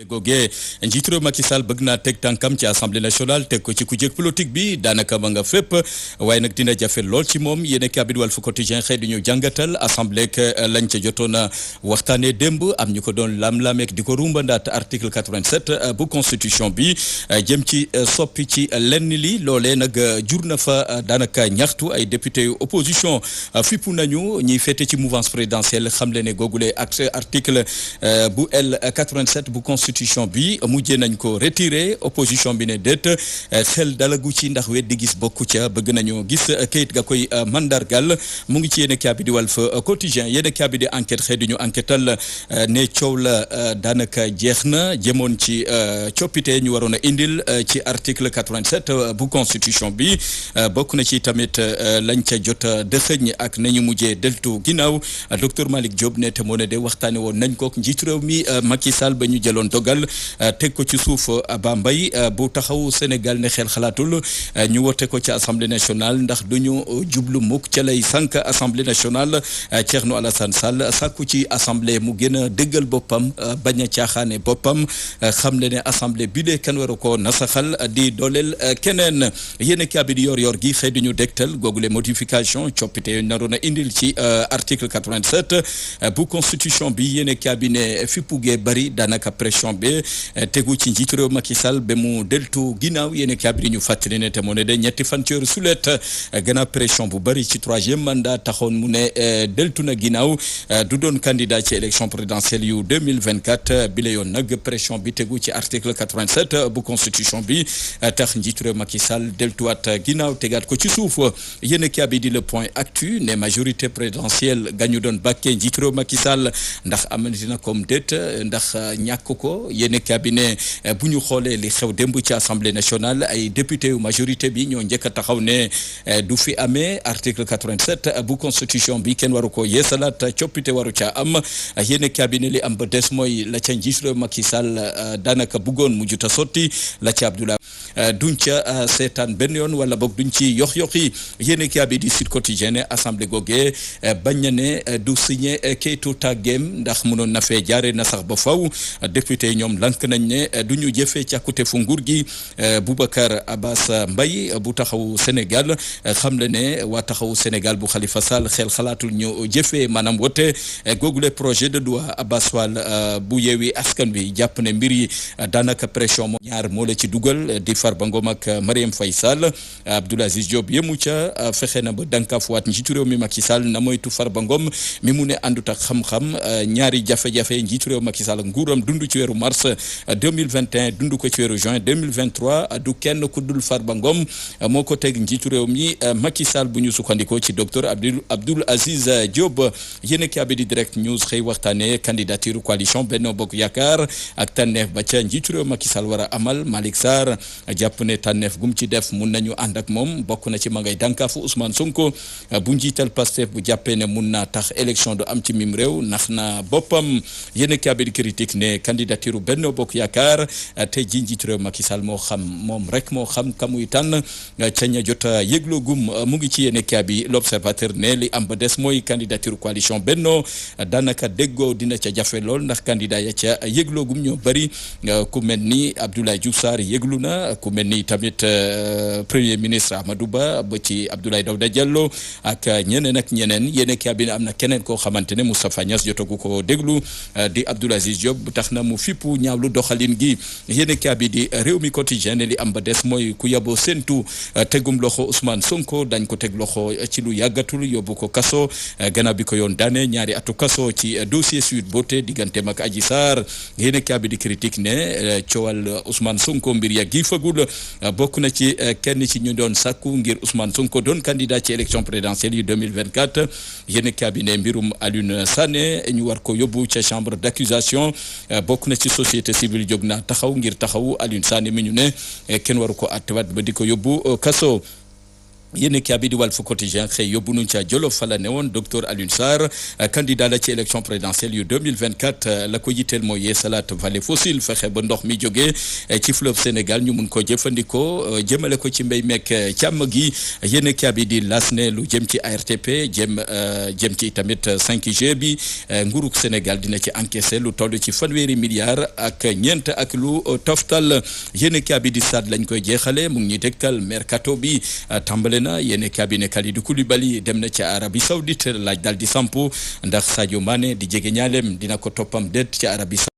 googee njiitu réew Macky Sall bëgg naa teg tànkam ci assemblée nationale teg ko ci kujje politique bi daanaka ma nga fépp waaye nag dina jafe lool ci moom yéen a bi Walf Quotidien xëy di ñu jàngatal assemblée que lañ ca jotoon a waxtaanee démb am ñu ko doon lam-lameek di ko rumbandaat article 87 bu constitution bi jëm ci soppi ci lenn li loolee nag jur na fa daanaka ñaxtu ay député yu opposition fippu nañu ñiy féete ci mouvance présidentielle xam le ne googule ak article bu L 87 bu constitution bi mujjee nañ ko retiré opposition bi ne déet xel dalagu ci ndax weddi gis bokku ca bëgg nañu gis kayit ga koy mandargal mu ngi ci yéen a bi di Walf Quotidien yéen a bi di enquête xëy di ñu enquêtal ne coow la daanaka jeex na jëmoon ci coppite ñu waroon a indil ci article 87 bu constitution bi bokk na ci tamit lañ ca jot dëxëñ ak nañu mujjee deltu ginnaaw docteur Malick Diop ne te moo ne de waxtaane woon nañ ko njiitu réew mi Macky Sall ba ñu jëloon dogal teg ko ci suuf Aba Mbaye bu taxaw Sénégal ne xel xalaatul ñu wote ko ci assemblée nationale ndax duñu jublu mukk ca lay sànq assemblée nationale Thierno Alassane Sall sàkku ci assemblée mu gën a dëggal boppam bañ a caaxaane boppam xam le ne assemblée bi de kenn waru ko nasaxal di dooleel keneen yéen a bi di yor gi xëy di ñu dégtal googule modification coppite yu naroon a indil ci article 87 bu constitution bi yéen a bi ne fippugee bari daanaka pression bi tegu ci njiitu réew Macky Sall ba mu deltu ginnaaw yéen a bi ñu fàttali ne te moo ne de ñetti fan ci weeru sulet gannaaw pression bu bari ci troisième mandat taxoon mu ne deltu na ginnaaw du doon candidat ci élection présidentielle yu 2024 bi la yoon nag pression bi tegu ci article 87 bu constitution bi tax njiitu réew Macky Sall deltuwaat ginnaaw tegaat ko ci suuf yéen a bi di le point actu ne majorité présidentielle gañu doon bàkkee njiitu réew Macky Sall ndax amati na comme déet ndax ñàkk ko yéen cabinet bu ñu xoolee li xew démb ci assemblée nationale ay député yu majorité bi ñoo njëkk a taxaw ne du fi amee article 87 bu constitution bi kenn waru ko yeesalaat coppite waru ca am yéen cabinet li am ba des mooy la ca njiitu réew Macky Sall daanaka bëggoon mujjut a sotti la ca Abdoulaye duñ ca seetaan benn yoon wala boog duñ ci yox-yoxi yéen cabinet di Sud Quotidien ne assemblée googee bañ na ne du signé kayitu tàggeem ndax mënoon na fee jaaree na sax ba faw député ñoom lank nañ ne du ñu jëfee càkkute fu nguur gi Boubacar Abbas Mbaye bu taxaw Sénégal xam le ne waa taxaw Sénégal bu Khalifa Sall xel xalaatul ñu jëfee maanaam wote googule projet de loi Abbas Fall bu yeewi askan bi jàpp ne mbir yi daanaka pression moo ñaar moo la ci dugal di Farba Ngom ak Marième Faye Sall Abdoul Aziz Diop yemu ca fexe na ba dankafuwaat njiitu réew mi Macky Sall na moytu Farba Ngom mi mu ne àndut ak xam-xam ñaari jafe-jafe njiitu réew Macky Sall nguuram dund ci weeru mars 2021 dund ko ci weeru juin 2023 du kenn ku dul Farba Ngom moo ko teg njiitu réew mi Macky Sall bu ñu sukkandikoo ci docteur Abdoul Aziz Diop yéen a di direct news xëy waxtaane candidature coalition Benno Bokk Yaakaar ak tànneef ba ca njiitu réew Macky Sall war a amal Malick Sarr jàpp ne tànneef gum ci def mun nañu ànd ak moom bokk na ci ma ngay dànkaafu Ousmane Sonko bu njiital Pastef bu jàppee ne mun naa tax élection du am ci mim réew nax na boppam yéen a di critique ne candidature Benno Bokk Yaakaar tey ji njiitu réew Macky Sall moo xam moom rek moo xam ka muy tànn ca ña jot a yëgloo gum mu ngi ci yéen a bi l'observateur ne li am ba des mooy candidature coalition Benno daanaka déggoo dina ca jafe lool ndax candidat ya ca yëgloo gum ñoo bëri ku mel ni Abdoulaye Diouf Sarr yëglu na ku mel ni tamit premier ministre Amadou Ba ba ci Abdoulaye Daouda Diallo ak ñeneen ak ñeneen yéen a bi am na keneen koo xamante ne Moustapha Niass jotagu ko déglu di Abdoul Aziz Diop bu tax na mu fippu ñaawlu doxalin gi yéen a bi di réew mi quotidien li am ba des mooy ku yaboo séntu tegum loxo Ousmane Sonko dañ ko teg loxo ci lu yàggatul yóbbu ko kaso gannaaw bi ko yoon daane ñaari atu kaso ci dossier Sweet Beauté digganteem ak Adji Sarr yéen a bi di critique ne coowal Ousmane Sonko mbir ya gi fagul bokk na ci kenn ci ñu doon sàkku ngir Ousmane Sonko doon candidat ci élection présidentielle yu 2024 yéen a bi ne mbirum Alioune Sané ñu war ko yóbbu ca chambre d'accusation bokk na ci société civile jóg na taxaw ngir taxawu Alioune Sané mi ñu ne kenn waru ko attewaat ba di ko yóbbu kaso yéen ki abi di Walf Quotidien xëy yóbbu nu ca Jolof fa la ne woon docteur Alioune Sarr candidat la ci élection présidentielle yu 2024 la ko yitteel mooy yeesalaat vallée fossile fexe ba ndox mi jógee ci fleuve Sénégal ñu mun ko jëfandikoo jëmale ko ci mbéy meek càmm gi yéen ki abi di las ne lu jëm ci ARTP jëm ci tamit 5G bi nguurug Sénégal dina ci encaissé lu toll ci fanweeri milliards ak ñeent ak lu toftal yéen ki abi di Stades lañ koy jeexale mu ngi ñuy dégtal mercato bi tàmbale na yéene cabinet Kalidou Koulibaly dem na ci Arabie Saoudite laaj dal di sampu ndax Sadio Mané di jege ñaaleem dina ko toppam déet ci Arabie